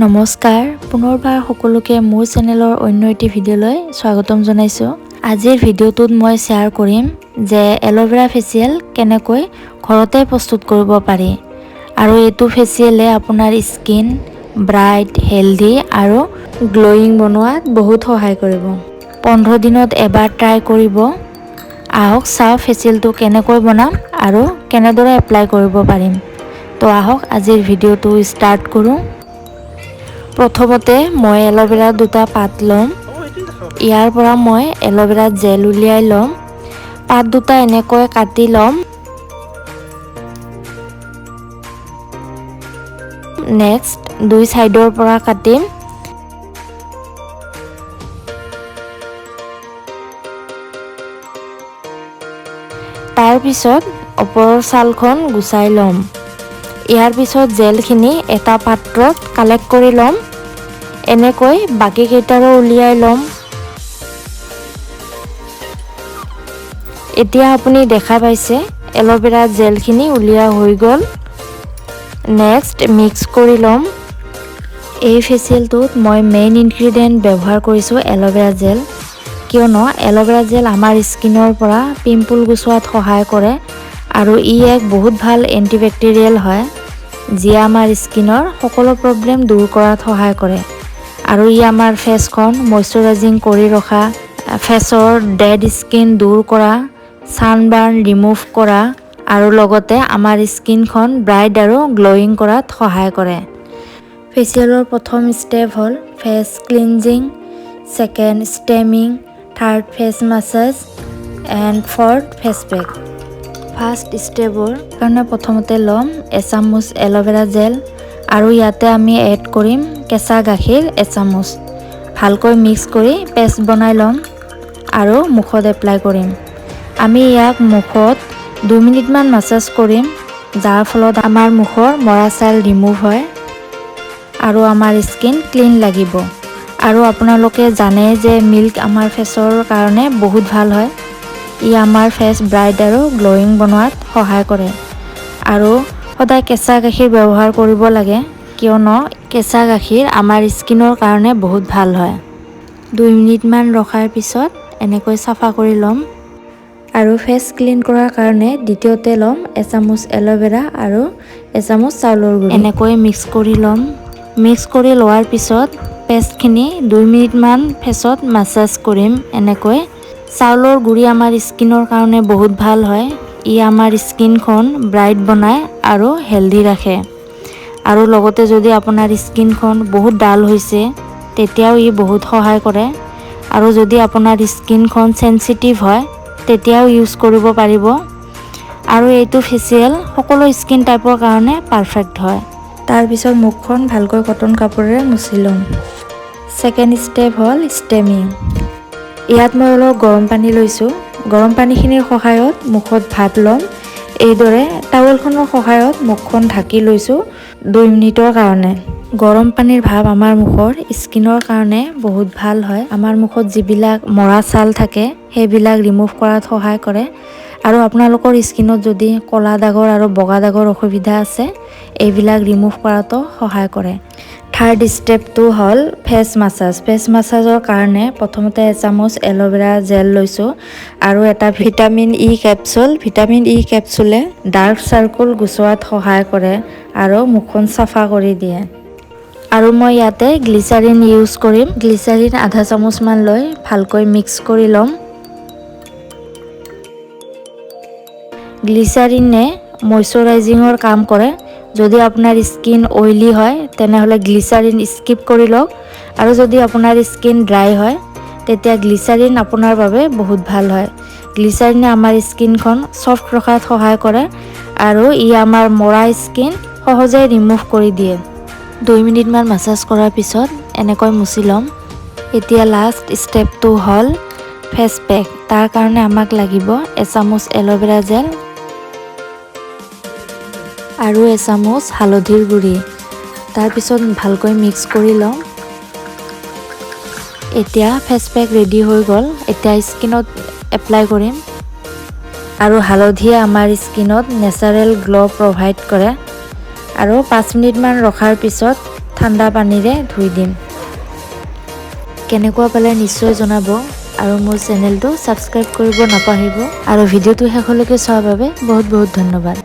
নমস্কাৰ, পুনৰবাৰ সকলোকে মোৰ চেনেলৰ অন্য এটি ভিডিঅ'লৈ স্বাগতম জনাইছোঁ। আজিৰ ভিডিঅ'টোত মই শ্বেয়াৰ কৰিম যে এল'ভেৰা ফেচিয়েল কেনেকৈ ঘৰতে প্ৰস্তুত কৰিব পাৰি আৰু এইটো ফেচিয়েলে আপোনাৰ স্কিন ব্ৰাইট, হেল্ডি আৰু গ্ল'য়িং বনোৱাত বহুত সহায় কৰিব। 15 দিনত এবাৰ ট্ৰাই কৰিব। আহক চাওঁ ফেচিয়েলটো কেনেকৈ বনাম আৰু কেনেদৰে এপ্লাই কৰিব পাৰিম। তো আহক, আজিৰ ভিডিঅ'টো ষ্টাৰ্ট কৰোঁ। প্ৰথমতে মই এল'ভেৰা দুটা পাত ল'ম। ইয়াৰ পৰা মই এল'ভেৰা জেল উলিয়াই ল'ম। পাত দুটা এনেকৈ কাটি ল'ম। নেক্সট দুই ছাইডৰ পৰা কাটিম। তাৰপিছত ওপৰৰ ছালখন গুচাই ল'ম। ইয়াৰ পিছত জেলখিনি এটা পাত্ৰত কালেক্ট কৰি ল'ম। এনেকৈ বাকীকেইটাৰো উলিয়াই ল'ম। এতিয়া আপুনি দেখা পাইছে, এল'ভেৰা জেলখিনি উলিওৱা হৈ গ'ল। নেক্সট মিক্স কৰি ল'ম। এই ফেচিয়েলটোত মই মেইন ইনগ্ৰিডিয়েণ্ট ব্যৱহাৰ কৰিছোঁ এল'ভেৰা জেল, কিয়নো এল'ভেৰা জেল আমাৰ স্কিনৰ পৰা পিম্পল গুচোৱাত সহায় কৰে আৰু ই এক বহুত ভাল এণ্টিবেক্টেৰিয়েল হয়, যিয়ে আমাৰ স্কিনৰ সকলো প্ৰব্লেম দূৰ কৰাত সহায় কৰে। আৰু ই আমাৰ ফেচখন মইশ্চাৰাইজিং কৰি ৰখা, ফেচৰ ডেড স্কিন দূৰ কৰা, ছানবাৰ্ণ ৰিমুভ কৰা আৰু লগতে আমাৰ স্কিনখন ব্ৰাইট আৰু গ্ল'য়িং কৰাত সহায় কৰে। ফেচিয়েলৰ প্ৰথম ষ্টেপ হ'ল face cleansing, second steaming, third face massage and fourth face pack। First ষ্টেপৰ কাৰণে প্ৰথমতে ল'ম এচামুচ এল'ভেৰা জেল আৰু ইয়াতে আমি এড কৰিম কেঁচা গাখীৰ এচামুচ। ভালকৈ মিক্স কৰি পেষ্ট বনাই ল'ম আৰু মুখত এপ্লাই কৰিম। আমি ইয়াক মুখত 2 মিনিটমান মাছাজ কৰিম, যাৰ ফলত আমাৰ মুখৰ মৰা ছাল ৰিমুভ হয় আৰু আমাৰ স্কিন ক্লিন লাগিব। আৰু আপোনালোকে জানে যে মিল্ক আমাৰ ফেচৰ কাৰণে বহুত ভাল হয়। ই আমাৰ ফেচ ব্ৰাইট আৰু গ্ল'য়িং বনোৱাত সহায় কৰে। আৰু সদায় কেঁচা গাখীৰ ব্যৱহাৰ কৰিব লাগে, কিয়নো কেঁচা গাখীৰ আমাৰ স্কিনৰ কাৰণে বহুত ভাল হয়। 2 মিনিটমান ৰখাৰ পিছত এনেকৈ চাফা কৰি ল'ম। আৰু ফেচ ক্লিন কৰাৰ কাৰণে দ্বিতীয়তে ল'ম এচামুচ এল'ভেৰা আৰু এচামুচ চাউলৰ গুড়ি। এনেকৈ মিক্স কৰি ল'ম। মিক্স কৰি লোৱাৰ পিছত পেষ্টখিনি 2 মিনিটমান ফেচত মাছাজ কৰিম এনেকৈ। চাউলৰ গুড়ি আমাৰ স্কিনৰ কাৰণে বহুত ভাল হয়। ই আমাৰ স্কিনখন ব্ৰাইট বনায় আৰু হেল্ডি ৰাখে। আৰু লগতে যদি আপোনাৰ স্কিনখন বহুত ডাল হৈছে, তেতিয়াও ই বহুত সহায় কৰে। আৰু যদি আপোনাৰ স্কিনখন চেঞ্চিটিভ হয়, তেতিয়াও ইউজ কৰিব পাৰিব। আৰু এইটো ফেচিয়েল সকলো স্কিন টাইপৰ কাৰণে পাৰফেক্ট হয়। তাৰপিছত মুখখন ভালকৈ কটন কাপোৰেৰে মুচি ল'ম। ছেকেণ্ড ষ্টেপ হ'ল ষ্টেমিং। ইয়াত মই অলপ গৰম পানী লৈছোঁ। গৰম পানীখিনিৰ সহায়ত মুখত ভাপ ল'ম। এইদৰে টাৱেলখনৰ সহায়ত মুখখন ঢাকি লৈছোঁ 2 মিনিটৰ কাৰণে। গৰম পানীৰ ভাপ আমাৰ মুখৰ স্কিনৰ কাৰণে বহুত ভাল হয়। আমাৰ মুখত যিবিলাক মৰা ছাল থাকে, সেইবিলাক ৰিমুভ কৰাত সহায় কৰে। আৰু আপোনালোকৰ স্কিনত যদি ক'লা দাগৰ আৰু বগা দাগৰ অসুবিধা আছে, এইবিলাক ৰিমুভ কৰাতো সহায় কৰে। থাৰ্ড ষ্টেপটো হ'ল ফেচ মাছাজ। ফেচ মাছাজৰ কাৰণে প্ৰথমতে এচামুচ এল'ভেৰা জেল লৈছোঁ আৰু এটা vitamin E capsule. Vitamin E কেপচুলে dark circle গুচোৱাত সহায় কৰে আৰু মুখখন চাফা কৰি দিয়ে। আৰু মই ইয়াতে গ্লিচাৰিন ইউজ কৰিম। গ্লিচাৰিন আধা চামুচমান লৈ ভালকৈ মিক্স কৰি ল'ম। গ্লিচাৰিনে মইশ্চাৰাইজিঙৰ কাম কৰে। যদি আপোনাৰ স্কিন অইলি হয়, তেনেহ'লে গ্লিচাৰিন স্কিপ কৰি লওক। আৰু যদি আপোনাৰ স্কিন ড্ৰাই হয়, তেতিয়া গ্লিচাৰিন আপোনাৰ বাবে বহুত ভাল হয়। গ্লিচাৰিনে আমাৰ স্কিনখন ছফ্ট ৰখাত সহায় কৰে আৰু ই আমাৰ মৰা স্কিন সহজে ৰিমুভ কৰি দিয়ে। 2 মিনিটমান মাছাজ কৰাৰ পিছত এনেকৈ মুচি ল'ম। এতিয়া লাষ্ট ষ্টেপটো হ'ল ফেচ পেক। তাৰ কাৰণে আমাক লাগিব এচামুচ এল'ভেৰা জেল আৰু এচামুচ হালধিৰ গুড়ি। তাৰপিছত ভালকৈ মিক্স কৰি ল'ম। এতিয়া ফেচ পেক ৰেডি হৈ গ'ল। এতিয়া স্কিনত এপ্লাই কৰিম। আৰু হালধিয়ে আমাৰ স্কিনত নেচাৰেল গ্ল' প্ৰভাইড কৰে। আৰু 5 মিনিটমান ৰখাৰ পিছত ঠাণ্ডা পানীৰে ধুই দিম। কেনেকুৱা পালে নিশ্চয় জনাব আৰু মোৰ চেনেলটো ছাবস্ক্ৰাইব কৰিব নাপাহৰিব। আৰু ভিডিঅ'টো শেষলৈকে চোৱাৰ বাবে বহুত বহুত ধন্যবাদ।